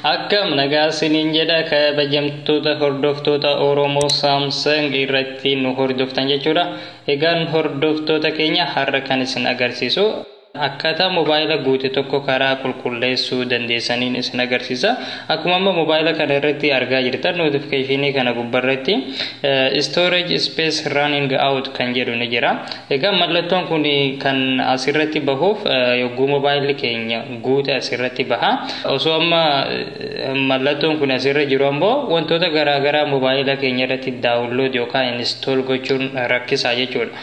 Akkam nagaa isiniin jedha, kabajamtoota hordoftoota Oromoo Samsung irratti nu hordoftan jechuudha. Egaan hordoftoota keenya, har'a kan isin agarsiisu akkaataa mobaayila guute tokko karaa qulqulleessuu dandeessaniin isin agarsiisa. Akkuma amma mobaayila kana irratti argaa jirtan, notificationii kana gubbarratti "storage space running out" kan jedhu ni jira. Egaa mallattoon kun kan asirratti bahuuf yogguu mobaayilli keenya guute asirratti baha. Osoo amma mallattoon kun asirra jiru ammoo wantoota garaagaraa mobaayila keenya irratti download yookaan install gochuun rakkisaa jechuudha.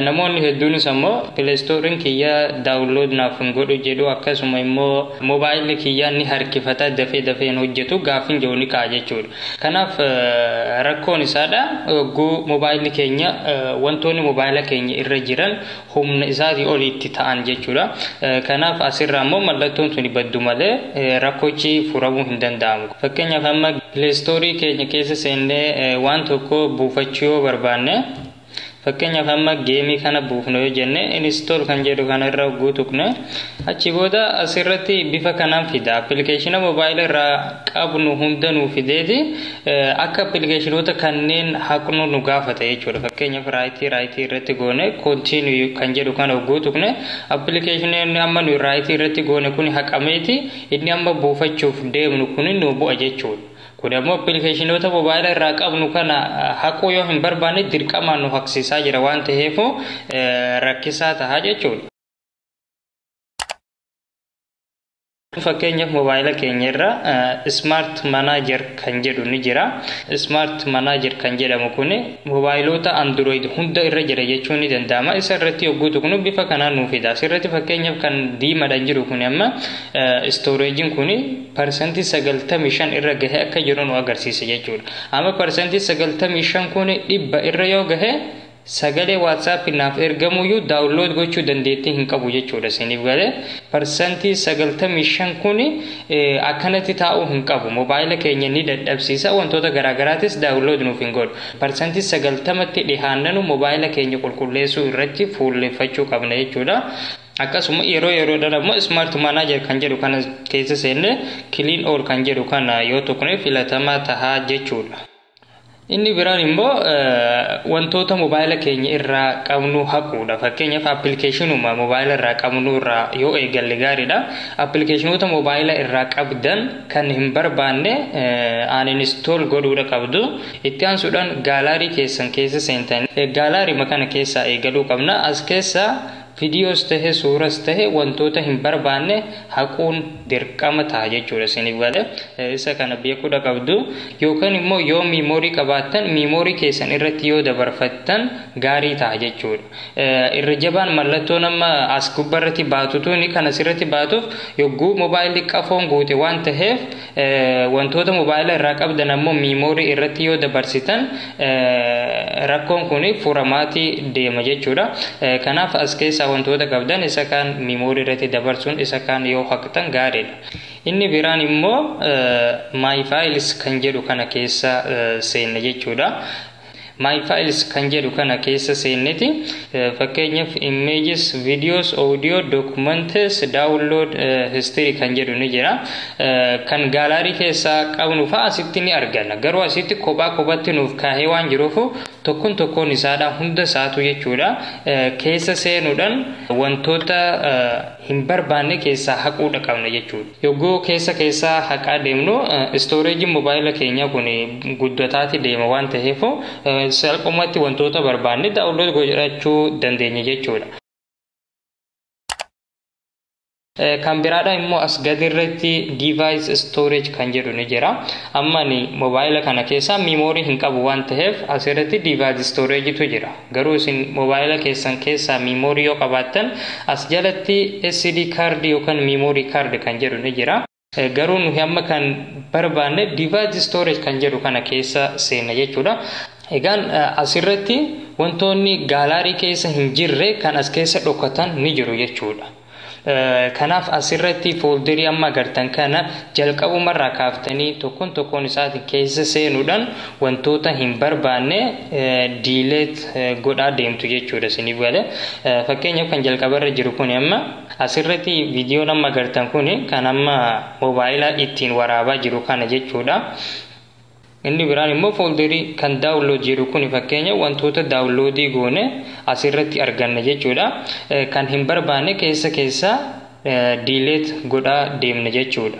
Namoonni hedduunis ammoo Play Storeiin kiyya download naaf hin godhu jedhu, akkasuma immoo mobaayilli kiyyaa ni harkifata, dafee dafee hin hojjetu gaafin jedhu ni ka'a jechuudha. Kanaaf rakkoon isaadha, yogguu mobaayilli keenya wantoonni mobaayila keenya irra jiran humna isaatii oli itti ta'an jechuudha. Kanaaf asirraa immoo mallattoon tuni baddu malee rakkochi furamuu hin danda'amu. Fakkeenyaaf, amma Play Storeii keenya keessa seennee waan tokko buufachuu yoo barbaanne, fakkeenyaaf amma gameii kana buufnu yoo jenne, install kan jedhu kana irra guutuqne, achi booda asirratti bifa kanaan fida. Appilikeeshina mobaayila irraa qabnu hunda nuu fideeti akka appilikeeshinoota kanneen haqnu nu gaafata jechuudha. Fakkeenyaaf, rightii irratti goone, continue kan jedhu kana guutuqne, appilikeeshiniin amma nu rightii irratti goone kun haqameeti inni amma buufachuuf deemnu kun nu bu'a jechuudha. Kun ammoo appilikeeshinoota mobaayila irraa qabnu kana haquu yoo hin barbaanne dirqamaan nu haqsiisaa jira waan ta'eef rakkisaa ta'a jechuudha. Fakkeenyaaf, mobaayila keenya irra Smart Manager kan jedhu ni jira. Smart Manager kan jedhamu kun moobaayiloota Android hunda irra jira jechuun ni danda'ama. Isa irratti yogguu tuqnu bifa kanaan nuu fida. Asirratti fakkeenyaaf kan diimaadhaan jiru kun amma storageiin kun 95% irra gahee akka jiru nu agarsiisa jechuudha. Amma 95% kun 100 irra yoo gahe, sagalee WhatsApp naaf ergamuyyuu download gochuu dandeettii hin qabu jechuudha. Isiniif galee? 95% kun akkanatti taa'uu hin qabu. Mobaayila keenya ni dadhabsiisa, wantoota garaagaraatis download nuuf hin godhu. 90%tti dhihaannanu mobaayila keenya qulqulleessuu irratti fuulleffachuu qabna jechuudha. Akkasuma yeroo yeroodhaan ammoo Smart Manager kan jedhu kana keessa seenne, clean all kan jedhu kana yoo tuqne filatamaa tahaa jechuudha. Inni biraan immoo wantoota mobaayila keenya irraa qabnu haquudha. Fakkeenyaaf, appilikeeshinuma mobaayila irraa qabnu irraa yoo eegalle gaariidha. Appilikeeshinoota mobaayila irraa qabdan kan hin barbaanne uninstall godhuudha qabdu. Itti aansuudhaan gallery keessan keessa seentan, gallery kana keessaa eegaluu qabna. As keessa viidiyoos tahe, suuras tahe, wantoota hin barbaanne haquun dirqama ta'a jechuudha. Isiniif galee? Isa kana beekuudha qabdu, yookaan immoo yoo memory qabaattan memory keessan irratti yoo dabarfattan gaarii ta'a jechuudha. Irra jabaan mallattoo nama as gubbarratti baatutuuni kan asirratti baatuuf yogguu mobaayilli qafoon guute waan taheef, wantoota mobaayila irraa qabdan ammoo memory irratti yoo dabarsitan rakkoon kun furamaatii deema jechuudha. Kanaaf as keessaa wantoota qabdan isa kaan memory irratti dabarsuun, isa kaan yoo haqtan gaariidha. Inni biraan immoo My Files kan jedhu kana keessa seenna jechuudha. My Files kan jedhu kana keessa seenneti, fakkeenyaaf, images, videos, audio, documents, download history kan jedhu ni jira. Kan gallery keessaa qabnu fa'a asitti ni arganna. Garuu asitti kophaa kophatti nuuf kaahee waan jiruuf, tokkoon tokkoon isaadha hunda isaatu jechuudha. Keessa seenuudhaan wantoota hin barbaanne keessaa haquudha qabna jechuudha. Yogguu keessa keessaa haqaa deemnu, storageiin mobaayila keenyaa kun guddataati deema waan ta'eef, salphumatti wantoota barbaanne download godhachuu dandeenya jechuudha. Kan biraadha immoo as gadi irratti device storage kan jedhu ni jira. Amma ni mobaayila kana keessa memory hin qabu waan ta'eef asirratti device storagetu jira. Garuu isin mobaayila keessan keessaa memory yoo qabaattan, as jalatti SD card yookaan memory card kan jedhu ni jira. Garuu nuyi amma kan barbaanne device storage kan jedhu kana keessa seenna jechuudha. Egaan asirratti wantoonni gallery keessa hin jirre kan as keessa dhokatan ni jiru jechuudha. Kanaaf asirratti folderii amma agartan kana jalqabumarraa kaaftanii tokkoon tokkoon isaatiin keessa seenuudhaan wantoota hin barbaanne delete godhaa deemtu jechuudha isiniif galee. Fakkeenyaaf kan jalqabarra jiru kun amma asirratti viidiyoon amma agartan kun kan amma moobaayila ittiin waraabaa jiru kana jechuudha. Inni biraan immoo folderii kan download jedhu kun fakkeenya wantoota downloadii goone asirratti arganna jechuudha. Kan hin barbaanne keessa keessa delete godhaa deemna jechuudha.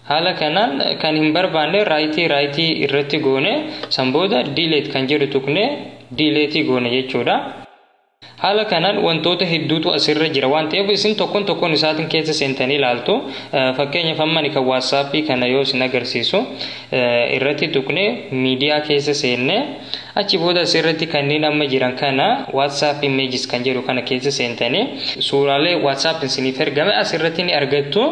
Haala kanaan kan hin barbaanne rightii rightii irratti goone, san booda delete kan jedhu tuqne deleteii goone jechuudha. Haala kanaan wantoota hedduutu asirra jira waan ta'eef, isin tokkoon tokkoon isaatiin keessa seentanii ilaaltu. Fakkeenyaaf amma kan WhatsAppii kana yoo isin agarsiisu, irratti tuqne miidiyaa keessa seenne, achi booda asirratti kanneen amma jiran kana WhatsApp images kan jedhu kana keessa seentanii suuraalee WhatsApp isiniif ergame asirratti ni argattu.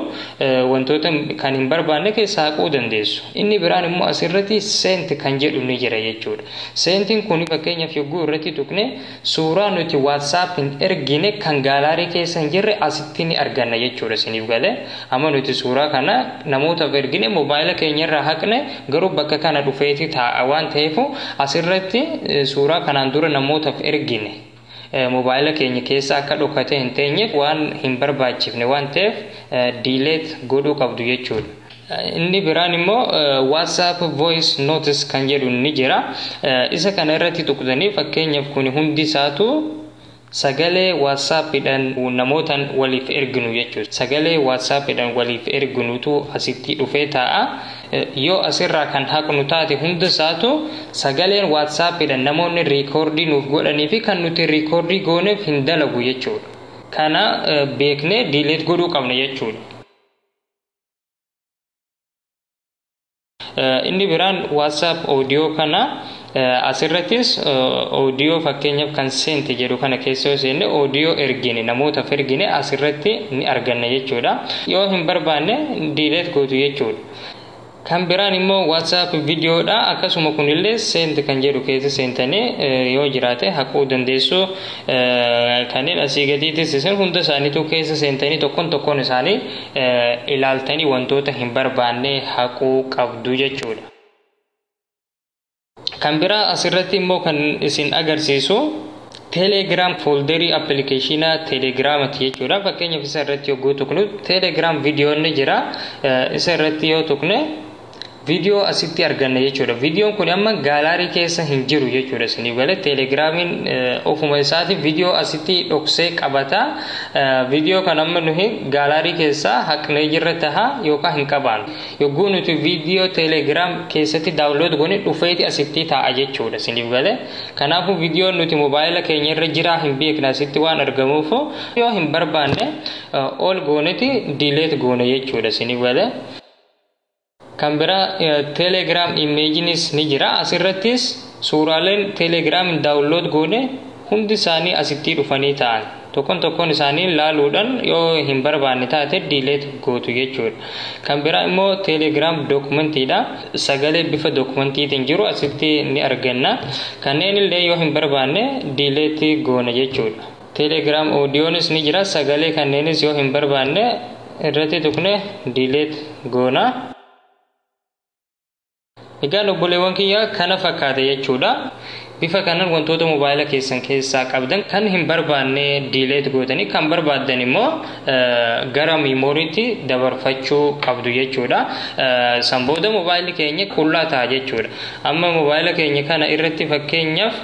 Wantoota kan hin barbaanne keessaa haquu dandeessu. Inni biraan immoo asirratti sent kan jedhu ni jira jechuudha. Sentiin kun fakkeenyaaf yogguu irratti tuqne suuraa nuti WhatsAppiin ergine kan gallery keessa hin jirre asitti ni arganna jechuudha isiniif galee. Amma nuti suuraa kana namootaaf ergine, moobaayila keenyarraa haqne, garuu bakka kana dhufeeti taa'a waan ta'eef, asirratti suuraa kanaan dura namootaaf ergine moobaayila keenya keessa akka dhokatee hin teenyeef, waan hin barbaachifne waan ta'eef, delete godhuu qabdu jechuudha. Inni biraan immoo WhatsApp voice notes kan jedhu ni jira. Isa kana irratti tuqxanii, fakkeenyaaf kun hundi isaatu sagalee WhatsAppiidhaan namootaan waliif erginu jechuudha. Sagalee WhatsAppiidhaan waliif erginutu asitti dhufee taa'a. Yoo asirraa kan haqnu taate, hunda isaatu sagaleen WhatsAppiidhaan namoonni recordii nuuf godhanii fi kan nuti recordii gooneef hin dalagu jechuudha. Kana beeknee delete godhuu qabna jechuudha. Inni biraan WhatsApp audio kana, asirrattis audio fakkeenyaaf kan sent jedhu kana keessa yoo seenne, audio ergine namootaaf ergine asirratti ni arganna jechuudha. Yoo hin barbaanne delete gootu jechuudha. Kan biraan immoo WhatsApp viidiyoodha. Akkasuma kunillee sent kan jedhu keessa seentanii yoo jiraate haquu dandeessu. Kanneen asii gadiitis isin hunda isaaniitu keessa seentanii tokkoon tokkoon isaanii ilaaltanii wantoota hin barbaanne haquu qabdu jechuudha. Kan biraa asirratti immoo kan isin agarsiisu Telegram folderii appilikeeshina Telegramati jechuudha. Fakkeenyaaf isa irratti yogguu tuqnu Telegram viidiyoon ni jira. Isa irratti yoo tuqne viidiyoo asitti arganna jechuudha. Viidiyoon kun amma gallery keessa hin jiru jechuudha. Isiniif galee, Telegramiin ofuma isaati viidiyoo asitti dhoksee qabata. Viidiyoo kan amma nuyi gallery keessaa haqnee jirra taha yookaan hin qabaannu. Yogguu nuti viidiyoo Telegram keessatti download goone, dhufeeti asitti taa'a jechuudha. Isiniif galee. Kanaafuu viidiyoon nuti moobaayila keenya irra jiraa hin beekne asitti waan argamuuf, yoo hin barbaanne ol gooneti delete goone jechuudha. Isiniif galee. Kan biraa Telegram imageinis ni jira. Asirrattis suuraaleen Telegram download goone hundi isaanii asitti dhufanii ta'an, tokkoon tokkoon isaanii laaluudhaan yoo hin barbaanne taate delete gootu jechuudha. Kan biraa immoo Telegram documentiidha. Sagalee bifa documentiitiin jiru asitti ni arganna. Kanneen illee yoo hin barbaanne delete goona jechuudha. Telegram audionis ni jira. Sagalee kanneenis yoo hin barbaanne irratti tuqne delete goona. Egaan obboleewwan kiyya, kana fakkaata jechuudha. Bifa kanaan wantoota moobaayila keessan keessaa qabdan kan hin barbaanne delete gootanii, kan barbaaddan immoo gara memoryitti dabarfachuu qabdu jechuudha. San booda moobaayilli keenya qullaa ta'a jechuudha. Amma moobaayila keenya kana irratti fakkeenyaaf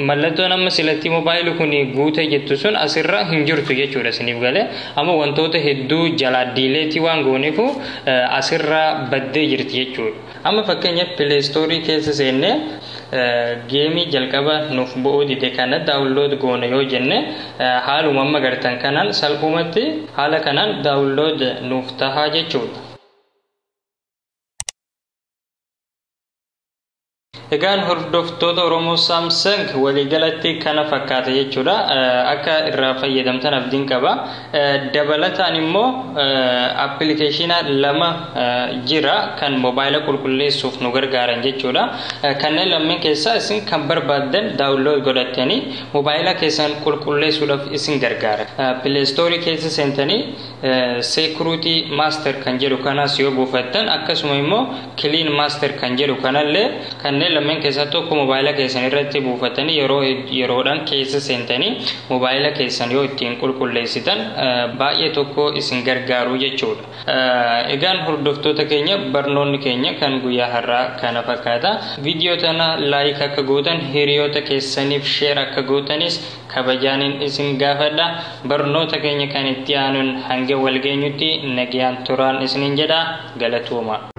mallattoon amma silatti moobaayilli kun guute jettu sun asirra hin jirtu jechuudha isiniif galee. Amma wantoota hedduu jalaa deleteii waan gooneefu asirra baddee jirti jechuudha. Amma fakkeenyaaf Play Storeii keessa seennee gameii jalqaba nuuf bu'uu dide kana download goona yoo jenne, haaluma amma gartan kanaan salphumatti haala kanaan download nuuf tahaa jechuudha. Egaan hordoftoota Oromoo Samsung, waliigalatti kana fakkaata jechuudha. Akka irraa fayyadamtan abdiin qaba. Dabalataan immoo appilikeeshina lama jira kan moobaayila qulqulleessuuf nu gargaaran jechuudha. Kanneen lameen keessaa isin kan barbaaddan download godhattanii moobaayila keessan qulqulleessuudhaaf isin gargaara. Play Store keessa seentanii Security Master kan jedhu kanas yoo buufattan, akkasuma immoo Clean Master kan jedhu kanallee, kanneen lameen keessaa tokko moobaayila keessan irratti buufatanii yeroo yeroodhaan keessa seentanii moobaayila keessan yoo ittiin qulqulleessitan baay'ee tokko isin gargaaru jechuudha. Egaan hordoftoota keenya, barnoonni keenya kan guyyaa har'aa kana fakkaata. Viidiyoo tana like akka gootan, hiriyoota keessaniif share akka gootanis kabajaaniin isin gaafadha. Barnoota keenya kan itti aanuun hanga walgeenyutti nagayaan turaan isiniin jedha, galatooma.